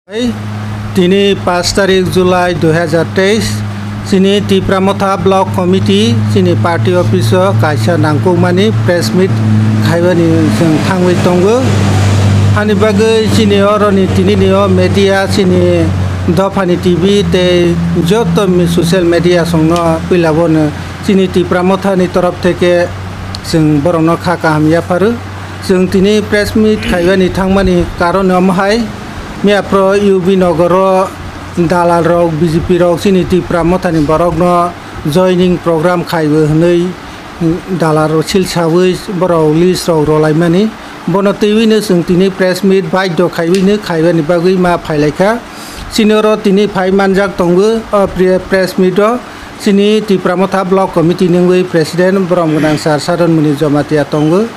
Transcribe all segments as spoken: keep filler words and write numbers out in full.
Tini pash tarik July dui hazar teis, chini Tipra Motha Block Committee chini party office o kaisa nangkukmani press meet khaibani chwng thangwi tongo. Hani bagwi chini oroni tinini o media, chini dophani T V tei joto mi-, social media songno puila bono chini Tipra Mothani torof theke chwng borokno kha kaham yapharo. Chwng tini press meet khaibani thangmani karon omo hai, miyaphro U B Nogoro dalal rok, B J P rok chini Tipra Mothani borokno joining program khaibo hwnwi dalal rok silsawi borok list rok rwlaimani. Bono twiwino chwng tini press meet baidho khaiwino khaibani bagwi ma phailaikha. Chini oro tini phai manjak tongo o pre-, press meet o chini Tipra Motha Block Committee ni wngwi President borom gwnang sir Saron Muni Jamatia tongo.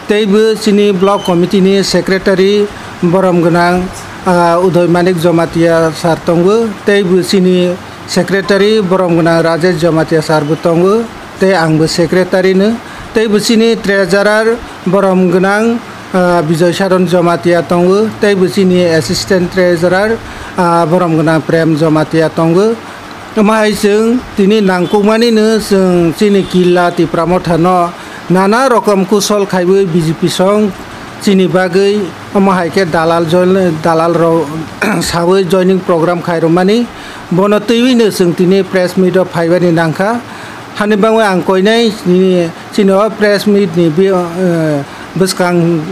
Teibo chini Block Committee ni Secretary borom gwnang, ah, Udoy Manik Jamatia sir tongo. Teibo chini Secretary borom gwnang Rajesh Jamatia sir bo tongo. Tei ang bo secretary no. Tei bo chini treasurer borom gwnang, ah, Bijoy Saron Jamatia tongo. Tei bo chini assistant treasurer, ah, borom gwnang Prem Jamatia tongo. Omo hai chwng tini nangkukmani no chwng chini killa Tipra Motha no nana rokom kusol khaiwi B J P song chini bagwi omo hai khe dalal jol-, dalal rok sawi joining program khairokmani. Bono twiwi no chwng tini press meet o phaibani nangkha. Hani bagwi ang koinai chini, chini o press meet ni bi-, eh, bwskang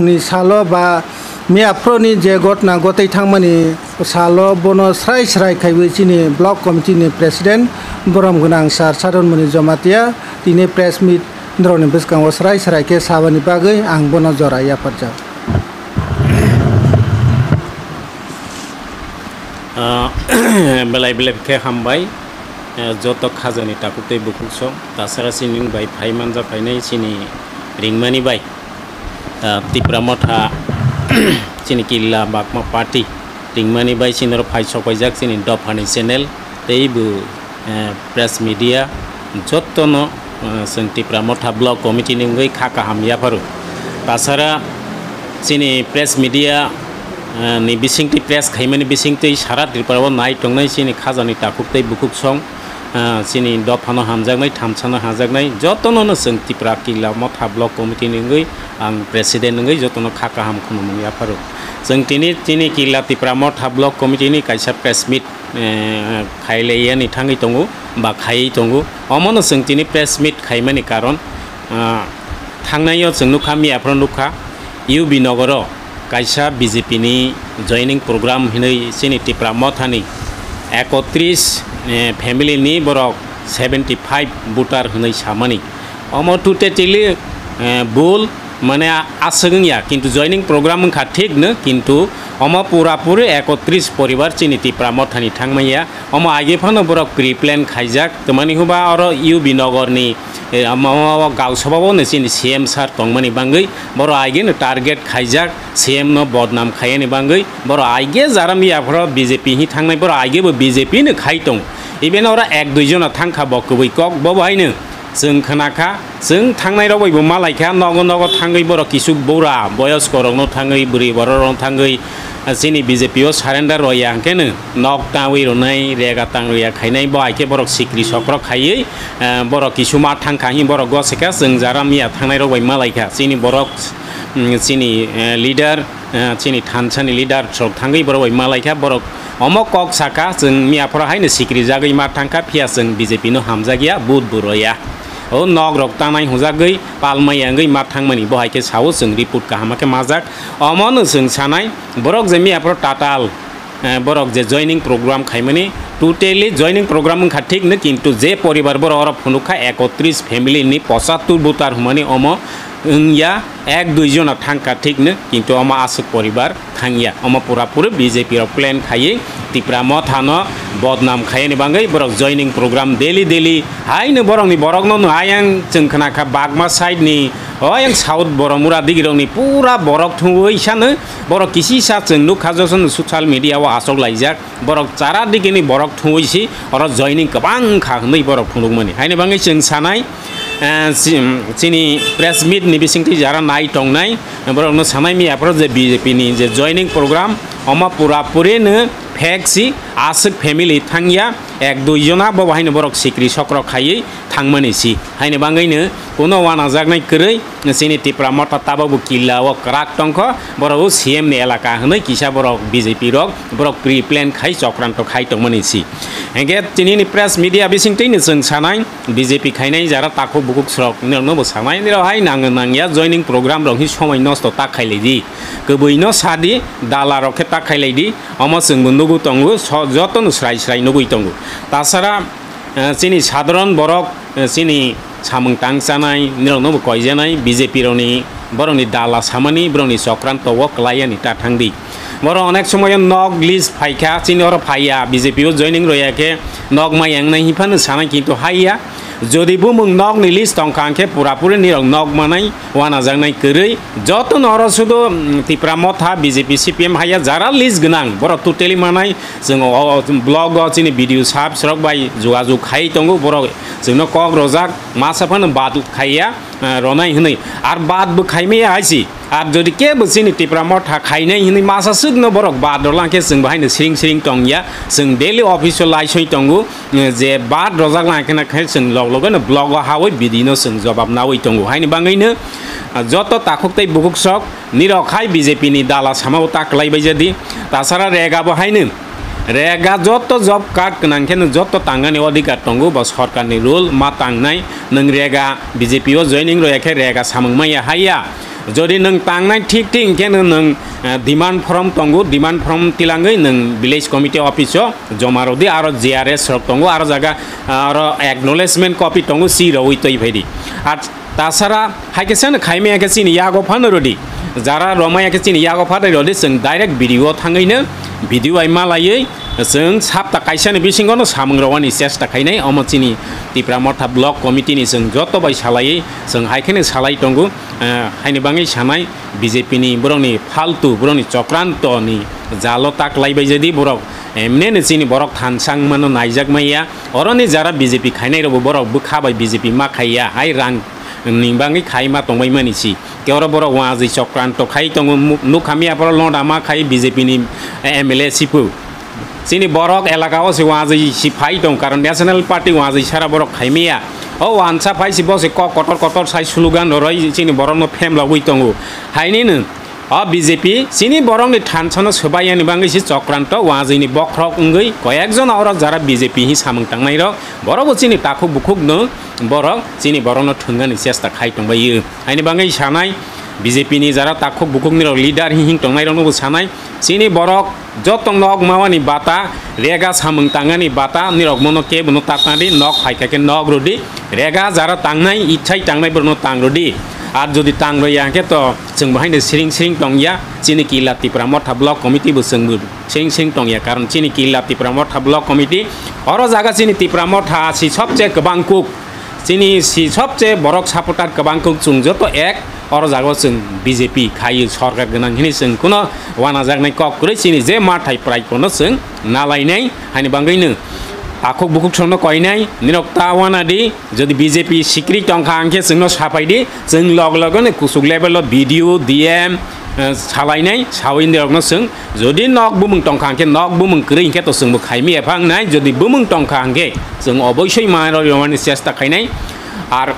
ni salo ba miyaphro ni je gotna gotwi thangmani salo bono srai srai khaiwi chini block committee ni president borom gwnang sir Saron Muni Jamatia tini press meet norokni bwskango srai srai khe sabani bagwi ang bono jora yapharjak. Ah, belai belai khe hambai, eh, joto khajani takhuk tei bukhuk song, tasara chini bai phai manja phainai chini ringmani bai, ah, Tipra Motha chini killa Bagma Party ringmani bai chini oro phai sok paijak chini dophani channel tei bo, eh, press media jotono, eh, chwng Tipra Motha Block Committee ni wngwi kha kaham yapharo. Tasara chini press media, eh, ni bisingtwi press khaimani bisingtwi sara Tripura o nai tongnai chini khajani takhuk tei bukhuk song, eh, chini dophano hamjaknai, thamsano hamjaknai jotono no chwng Tipra Killa Motha Block Committee ni wngwi ang president wngwi jotono kha kaham khulumung yapharo. Chwng tini, tini Killa Tipra Motha Block Committee ni kaisa press meet eh, khailai yani thangwi tongo ba khaiwi tongo. Omono chwng tini press meet khaimani karon, ah, thangnai o chwng nukha, miyaphro nukha, U B Nogoro kaisa B J P ni joining program hinwi chini Tipra Mothani ekotris, eh, family ni borok seventy five voter hinwi samani. Omo totally, eh, bul, mane a-, aswk wngya, kintu joining program wngkha thik no, kintu omo pura puri ekotris poribar chini Tipra Mothani thangmanya. Omo age phano borok pre-plan khaijak, twmani huba oro U B Nogor ni, eh, omo, omo Gausabao no chini C M sir tongmani bangwi, borok age no target khaijak, C M no bodnam khaiyani bangwi, borok age jaram yaphoro B J P hi thangnai, borok age bo B J P no khai tong. Even oro ek dui jona thangkha bo kwbwi kok, bo bo haino. Chwng khna kha, chwng thangnai rok bai bo malai kha, nogo nogo thangwi borok kisuk bura, boyosko rokno thangwi, bwrwi borok rokno thangwi, ah, chini B J P o surrender rw ya hwnkhe no nok tawi rwnai, rega tang rw ya khainai, bo hai khe borok sikri sokro khaiwi, ah, borok kisu ma thang kha, hwnwi borok gose kha, chwng jaram ya thangnai rok bai malai kha, chini borok, mm, chini, eh, leader, eh, chini thansa ni leader rok thangwi borok bai malai kha, borok omo kok saka, chwng miyaphoro haino sikri jagwi ma thangkha, phiya chwng B J P no hamjakya, vote bo rwya. O nok rok tanai hwnjagwi palmai wngwi ma thangmani, bo hai khe sao chwng report kaham khe majak. Omo no chwng sanai, borok je miyaphoro tatal, eh, borok je joining program khaimani, totally joining program wngkha thik no, kintu je poribar borok oro phunuk kha ekotris family ni pochattor voter hwnmani omo wngya, ek dui jona thangkha thik no, kintu omo aswk poribar thangya. Omo pura puri B J P rok plan khaiwi Tipra Motha no bodnam khaiyani bangwi borok joining program daily daily haino borokni borokno no ayang chwng khna kha Bagma side ni, o ayang South Boromura digi rokni pura borok thungwi sano borok kisi sa chwng nuk kha jotono social media o asok laijak. Borok chara digini borok thungwi si oro joining kwbang kha hwnwi borok phunukmani. Haini bagwi chwng sanai, eh, chi-, chini press meet ni bisingtwi jara nai tongnai, borokno sanai mi aphoro je B J P ni je joining program, Omo pura puri no fake si, aswk family thangya, ek dui jona bo haino borok sikri sokro khaiwi thangmani si. Haini bangwi no kuno wanajaknai kwrwi chini Tipra Motha tabok bo killa o kwrak tongkho, borok o C M ni elaka hwnwi kisa borok B J P rok borok pre-plan khai chokranto khai tongmani si. Hingke tini ni press media bising twi no chwng sanai, B J P khainai jara takhuk bukhuk srok nirokno bo sanai, nirok hai nang nangya joining program rok hi somoi nosto ta khailai di, kwbwi no sa di, dala rok khe ta khailai di, omo chwng bo nugu tongo, so-, joto no srai srai nugui tongo. Tasara, eh, chini sadharon borok, eh, chini samung tang chanai, nirok no bo koijanai, B J P rok ni, borok ni dala samani, borok ni chokranto o kwlai yani ta thang di. Borok onek somoyo nok list phaikha, chini oro phaiya, B J P o joining roya khe nok mai yang nai hinphano sanai kintu haiya. Jodi bumung nok ni list tongkha hwnkhe pura puri nirok nok manai, wanajaknai kwrwi. Joto no oro sudu, mm, Tipra Motha, B J P, C P M haiya jara list gwnang, borok totally manai. Chwng o, o, block o chini B D O sahab srok bai jogajog khai tongo, borok chwngno kok rojak, masa phano bad khaiya. Eh, ronai hwnwi. Ar bad bo khaimaya hai si. Ar jodi kebo chini Tipra Motha khainai hwnwi masa swkno borok bad rwlang khe chwng bo haino siring siring tongya. Chwng daily office o laisoi tongo, eh, je bad rojak lang khe na khe chwng log logo no block o hawi bidi no chwng jobab nawi tongo. Haini bangwi no, ah, joto takhuk tei bukhuk sok nirok hai B J P ni dala sama o ta kwlai bai jadi. Tasara rega bo haino. Rega joto job card gwnang khe nwng joto tangani odhikar tongo, bo sorkarni rule ma tangnai. Nwng rega B J P o joining roya khe rega samung maya haiya. Jodi nwng tangnai thik thik hwnkhe nwng, nwng, eh, demand form tongo, demand form tilangwi nwng village committee office o joma rwdi, aro G R S rok tongo, aro jaga, ah, aro acknowledgement copy tongo, si rwui twi phaidi. Ar Tasara hai khe seno khaimaya khe chini yago phano rwdi. Jara romaya khe chini yago phano rwdi, chwng direct B D O thangwi no B D O bai malaiwi chwng sapta kaisani bisingo no samung rwani chesta khainai. Omo chini Tipra Motha Block Committee ni chwng joto bai salaiwi chwng hai kheno salai tongo. Eh, haini bangwi sanai B J P ni borokni faltu, borokni chokranto ni jalo ta kwlai bai jadi borok, emne no chini borok thansang mano naijak maya. Oroni jara B J P khainai rokbo borok bwkha bai B J P ma khaiya, hai rang ni bangwi khai ma tongbai mani si. Tei oro borok wajwi chokranto khai tongo, mu-, nukha miya borok londa ma khai B J P ni M L A sipu. Chini borok elaka o se wajwi si phai tong, karon National Party wajwi sara borok khai miya. O wansa phai si bo se kok kotor kotor sai slogan roroi chini borok no phemlogwi tongo. Haini no o B J P chini borok ni thansa no swbai yani bangwi si chokranto wajwi ni bokhorok wngwi koyek jona oro jara B J P hi samung tangnai rok borok bo chini takhuk bukhuk no borok chini borok no thwngani chesta khai tongbai. Haini bangwi sanai, B J P ni jara takhuk bukhuk ni rok leader hi hing tongnai rok no bo sanai, chini borok joto nok mawani bata, rega samung tangani bata, nirok mono kebo no tatna di, nok phaikha khe nok rwdi, rega jara tangnai, ichai tangnai borok no tang rwdi. Ar jodi tang rwya hwnkhe to chwng bo haino siring siring tongya, chini Killa Tipra Motha Block Committee bo chwng bo siring siring tongya, karon chini Killa Tipra Motha Block Committee oro jaga chini Tipra Motha si sobche kwbang kuk. Chini si sobche borok supporter kwbang kuk chwng joto ek, oro jaga o chwng B J P khaio sorkar gwnang hini chwng kuno wanajaknai kok kwrwi chini je mathai prai pono chwng nalainai haini bangwi no takhuk bukhuk songno koinai nirok ta wana di jodi B J P sikri tongkha hwnkhe chwngno sapai di chwng log logo no kusuk level o B D O, D M, eh, salainai sawi nirokno chwng Jodi nok bumung tongkha hwnkhe, nok bumung kwrwi hwnkhe to chwngbo khaimi epha wngnai, jodi bumung tongkha hwnkhe chwng oboisoi manwi rwmani chesta khainai. Ar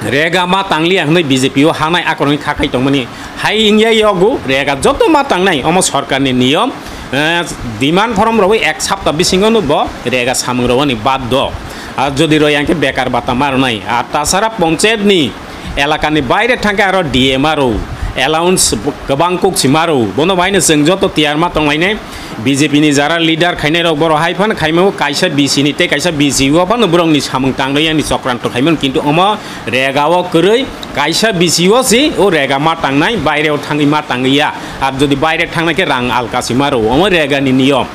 rega ma tangliya hwnwi B J P o hanai akoroni kha khai tongmani hai wngya yogo, rega joto ma tangnai, omo sorkarni niyom, eh, demand form rwwi ek sapta bisingono bo rega samung rwani baddo. Ar jodi rwya hwnkhe bekar bata ma rwnai. Ar tasara ponchayatni elakani baire thangkhe aro D M aro allowance bo-, kwbang kuk si maro. Bono bahaino chwng joto tiyar ma tonglainai. B J P ni jara leader khainai rok borok hai phano khaimao kaisa B C ni tei kaisa B C o phano borokni samung tangrwi yani chokranto khaimano, kintu omo rega o kwrwi kaisa B C o si o rega ma tangnai, baire o thangwi ma tangwi ya. Ar jodi baire thangna khe rang alka si maro, omo rega ni niyom.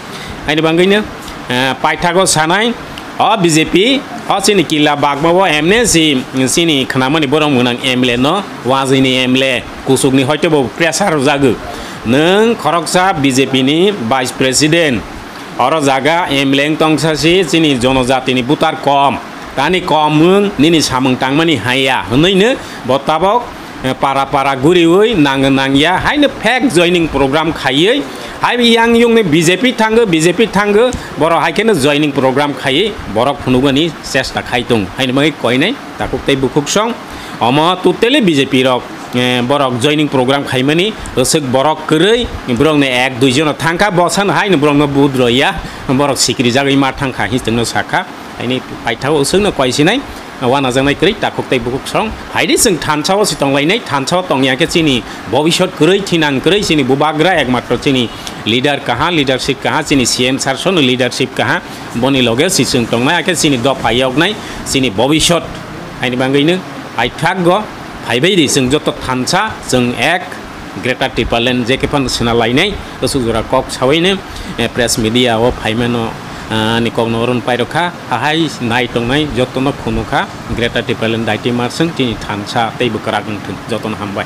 Haini bangwi no, eh, paithago sanai, O B J P, o chini killa bagma o M N A si, chini khnamani borok mwnang M L A no, wajwini M L A, kuchukni hoito bo pressure rwjagwi. Nwng khoroksa B J P ni Vice President, oro jaga M L A wng tongsa si chini jonojatini voter kom, tani kom wng nini samung tangmani haiya, hwnwi no bo tabok eh, para para guriwi nang nangya haino fake joining program khaiwi Hai yang yung ni B J P thango, B J P thango, borok hai kheno joining program khai borok phunugani chesta khai tung. Haini bagwi koinai takhuk tei bukhuk song. Omo totally B J P rok, eh, borok joining program khaimani, aswk borok kwrwi, borokni ek dui jono thangkha, bosano haino borokno vote roya, borok sikri jagwi ma thangkha, histengno sakha. Haini paithago aswkno koisinai, wanajaknai kwrwi takhuk tei bukhuk song. Haidi chwng thansa o si tonglainai, thansa o tongya khe chini bobisot kwrwi, thinang kwrwi, chini bubagra ekmatro chini leader kaha, leadership kaha, chini C M sir sono leadership kaha, boni loge si chwng tongnai, hakhe chini dopha yoknai, chini bobisot. Haini bagwino paithakgo phaibai di chwng joto thansa, chwng ek Greater Tipraland je khe phano sina lainai, aswk jora kok sawaino, eh, press media o phaimano, ah, ni kokno oron pairokha, ahai nai tongnai jotono khunukha, Greater Tipraland daiti marswng chini thansa tei bwkrak wngthwng, jotono hambai.